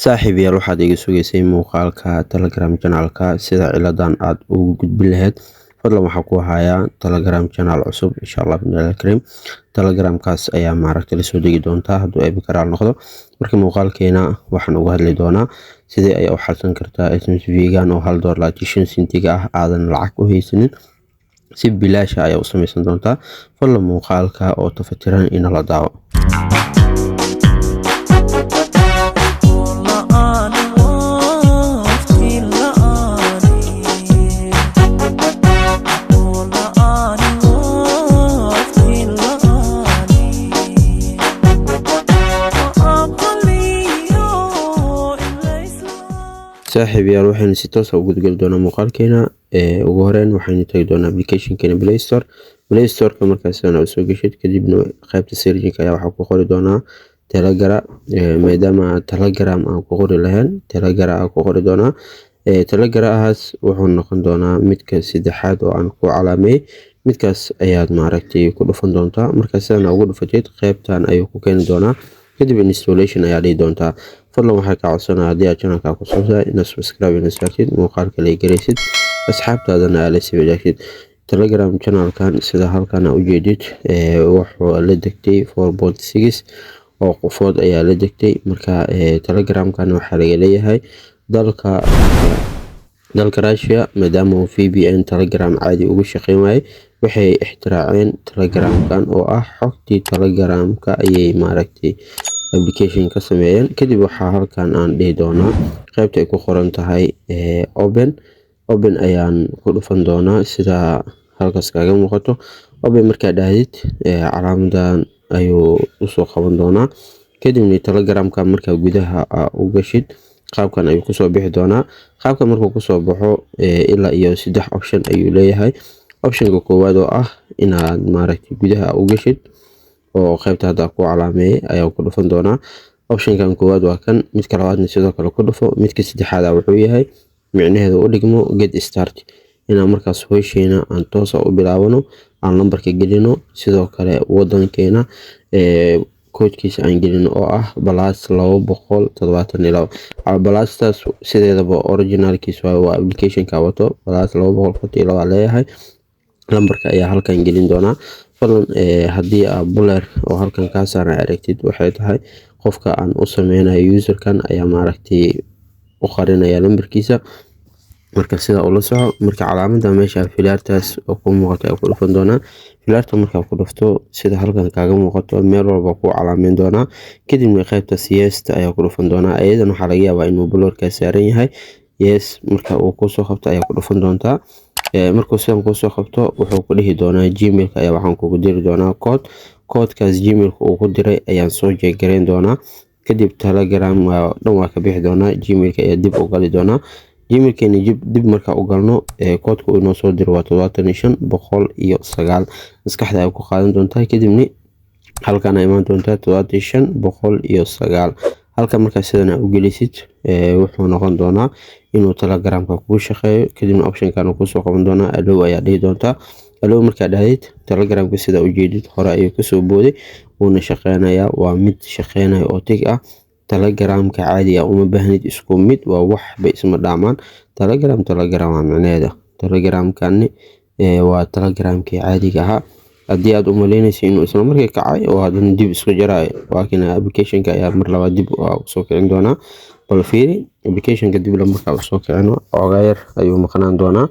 Saaxiibayaal, waxaad iga sugaysay muuqaalka Telegram channelka sida ciladan aad ugu gudbin lahayd. Fadlan, waxaa ku hayaa Telegram channel cusub, insha Allah bidnillahi kariim. Telegramkaas ayaa maaragtay lasoo degi doontaa hadduu Eebe karaal noqdo. Marka muuqaalkeena waxaan uga hadli doonaa sidee ayaa u xalsan kartaa SMS fee-gan oo $1.25 ah aadan lacag u haysanin, si bilaasha ayaa u samaysan doontaa. Fadlan muuqaalka oo tafatiran inala daawo. La'aani wafti la'aani, la'aani wafti la'aani, aqaliyo ilaysla. Saaxiibayaal, waxaynu si toos ah u gudgali doonaa muuqaalkeena. Ugu horeyn waxaynu tagi doonaa applicationkeena Play Store. Play Storeka markaas aad soo geshid, kadibna qaybta searching ayaa waxaa ku qori doonaa Telegram. Maadaama Telegram aan ku qori lahayn, Telegram aan ku qori doonaa. Telegramahaas wuxuu noqon doonaa midka saddexaad oo aan ku calaameeyey. Midkaas ayaad maaragtay ku dhufan doontaa. Markaa sidan ugu dhufatid, qaybtan ayuu ku keeni doonaa. Kadib installation ayaa dhihi doontaa. Fadlan, waxaa kaa codsanaya haddii aad channelka ku cusubtahay inaad subscribe ina saartid, muuqaalka la garaysid, asxaabtaadana aad la sii wadaagtid. Telegram channelkan, sida halkan aa ujeedid, wuxuu la degtay 4.6 oo qofood ayaa la degtay. Marka Telegramkan waxaa laga leeyahay dalka Russia. Maadaama uu VPN Telegram caadi ugu shaqeyn waayey, waxay ixtiraaceen Telegramkan oo ah xogtii Telegramka ayay maaragtay application ka sameeyeen. Kadib waxaa halkan aan dhihi doonaa qaybta ay ku qoran tahay open. Open ayaan ku dhufan doonaa, sida halkaas kaaga muuqato. Open markaa dhahdid, calaamadan ayuu usoo qaban doonaa. Kadibna Telegramka markaa gudaha u gashid, qaabkan ayuu kusoo bixi doonaa. Qaabka markuu kusoo baxo, ilaa iyo saddex option ayuu leeyahay. Optionka koowaad oo ah inaad maaragtay gudaha u gashid oo qaybta hadda ku calaameeyay ayaa ku dhufan doonaa. Optionkan koowaad waa kan. Midka labaadna sidoo kale ku dhufo. Midka saddexaad wuxuu yahay micnaheedu u dhigmo get start, inaan markaas howsheena aan toosa u bilaabano, aan lambarka gelino, sidoo kale wadankeena koodkiisa aan gelino oo ah +272. Plustaas sideedaba originalkiis waa applicationka wato +252 leeyahay. Lambarka ayaa halkan gelin doonaa. Fadlan, haddii aa blur oo halkan kaa saaran aragtid, waxay tahay qofka aan u sameynayo userkan ayaa maaragtay u qarinaya lambarkiisa. Marka sidaa ula soco. Marka calaamada meesha filaartaas oo ku muuqato ayaa ku dhufan doonaa. Filaarta markaa ku dhufto, sida halkan kaaga muuqato, meel walba ku calaameyn doonaa. Kadibna qaybta yes-ta ayaa ku dhufan doonaa. Iyadan waxaa laga yaabaa inuu blurkaa saaran yahay. Yes marka uu kusoo qabto ayaa ku dhufan doontaa. Markuu sidan kusoo qabto, wuxuu ku dhihi doonaa Gmailka ayaa waxaan kugu diri doonaa code. Koodkaas Gmailka uu ku diray ayaan soo check gareyn doonaa. Kadib Telegram dhan waa ka bixi doonaa, Gmailka ayaa dib u gali doonaa. Gmailkeena dib markaa u galno, koodka uu inoo soo diro waa 75109. Maskaxda ay ku qaadan doontaa. Kadibna halkan ay imaan doontaa, 75109. Halka markaa sidan u gelisid, wuxuu noqon doonaa inuu Telegramka kugu shaqeeyo. Kadibna optionkan uu kusoo qaban doonaa, allow ayaa dhihi doontaa. Allow markaa dhahdid, Telegramka sida ujeedid hore ayuu kasoo booday, wuuna shaqeynayaa. Waa mid shaqeynaya oo tig ah. Telegramka caadiga uma baahnid, isku mid waa, waxba isma dhaamaan. Telegram Telegram waa micnaheeda. Telegramkani waa Telegramkii caadiga ahaa. Haddii aad u maleynaysa inuu isla markii kacay oo haddana dib isku jaraayo, waa kana applicationka ayaa mar labaad dib usoo kicin doonaa. Bal fiiri, applicationka dib la markaa usoo kicino, xoogaa yar ayuu maqnaan doonaa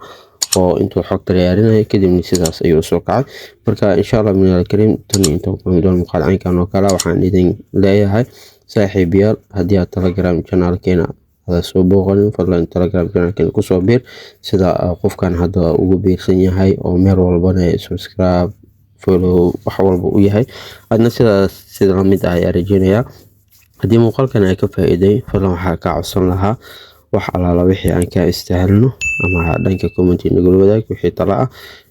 oo intuu xogta diyaarinayo. Kadibna sidaas ayuu usoo kacay. Marka insha Allah min alkariim, tan intaan kulmi doono muuqaal caynkan oo kale, waxaan idin leeyahay, saaxiibayaal, haddii aad Telegram channelkeena aada soo booqanin, fadlan Telegram channelkeena kusoo biir, sida qofkan hadda ugu biirsan yahay oo meel walbana subscribe, follow, wax walba u yahay. Adna sidaas sida lamid ah ayaa rajeynayaa. Haddii muuqaalkan ay ka faa'iiday, fadlan waxaa kaa codsan lahaa wax alaala wixii aan kaa istaahilno ama dhanka comment nagula wadaag wixii tala ah,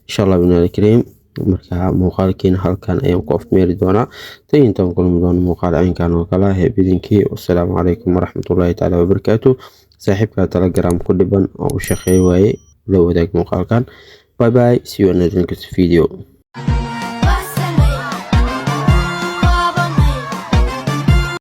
insha Allah bin alkariim. Marka muuqaalkiina halkan ayaan ku afmeeri doonaa. Tan intaan kulmi doono muuqaal caynkan oo kale ah bidinkii, wassalaamu calaykum waraxmatullaahi tacaala wabarakaatu. Saaxiibka Telegram ku dhiban oo u shaqeey waaye, la wadaag muuqaalkan. Bye bye, see you in the next video.